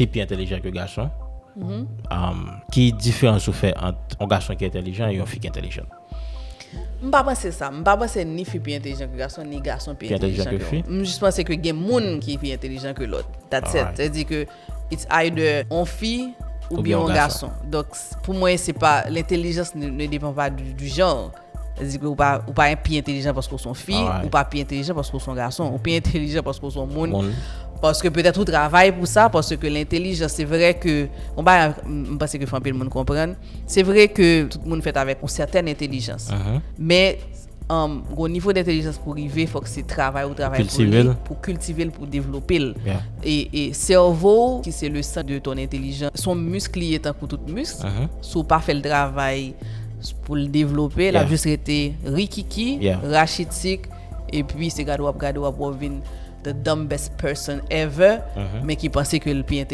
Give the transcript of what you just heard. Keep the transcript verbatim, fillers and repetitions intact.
Fi pi entèlijan ke gason. Um, ki diferans ou fè ant yon gason ki entèlijan e yon fi ki entèlijan? M pa panse sa. M pa panse ni fi pi entèlijan ke gason, ni gason pi Pi entèlijan entèlijan ke ke fi? Yon. M jis panse ke gen moun ki pi entèlijan ke lòt. That's it. Alright. Sètadi ke it's either on fi Ou ou byen byen on on gason. Gason. Donk, s- pou mwen, se pa lentèlijans ne, ne depan pa du, du genre. Sètadi ke ou pa, ou pa pi entèlijan paske ou se yon fi, Alright. Ou pa pi entèlijan paske ou se yon gason, ou pi entèlijan paske ou se yon moun. Moun. Paske petèt ou travay pou sa, paske lentèlijans, se vre ke, yon bagay, m m panse ke fè anpil moun konprann, se vre ke tout moun fèt avèk yon sètèn entèlijans. Men, um, gon nivo d'entèlijans pou rive, fòk se travay ou travay pou Kiltive li, l. Pou kiltive l, pou devlope l. Yeah. E, e sèvo w, ki se le sant de ton entèlijans, se yon misk li ye tankou tout misk. Si w pa fè l travay pou l devlope, l ap Yeah. Jis rete rikiki, Yeah. Rachitik, epi se gade w ap gade w ap wè w vin the dumbest person ever, men ki panse ke l pi entèlijan.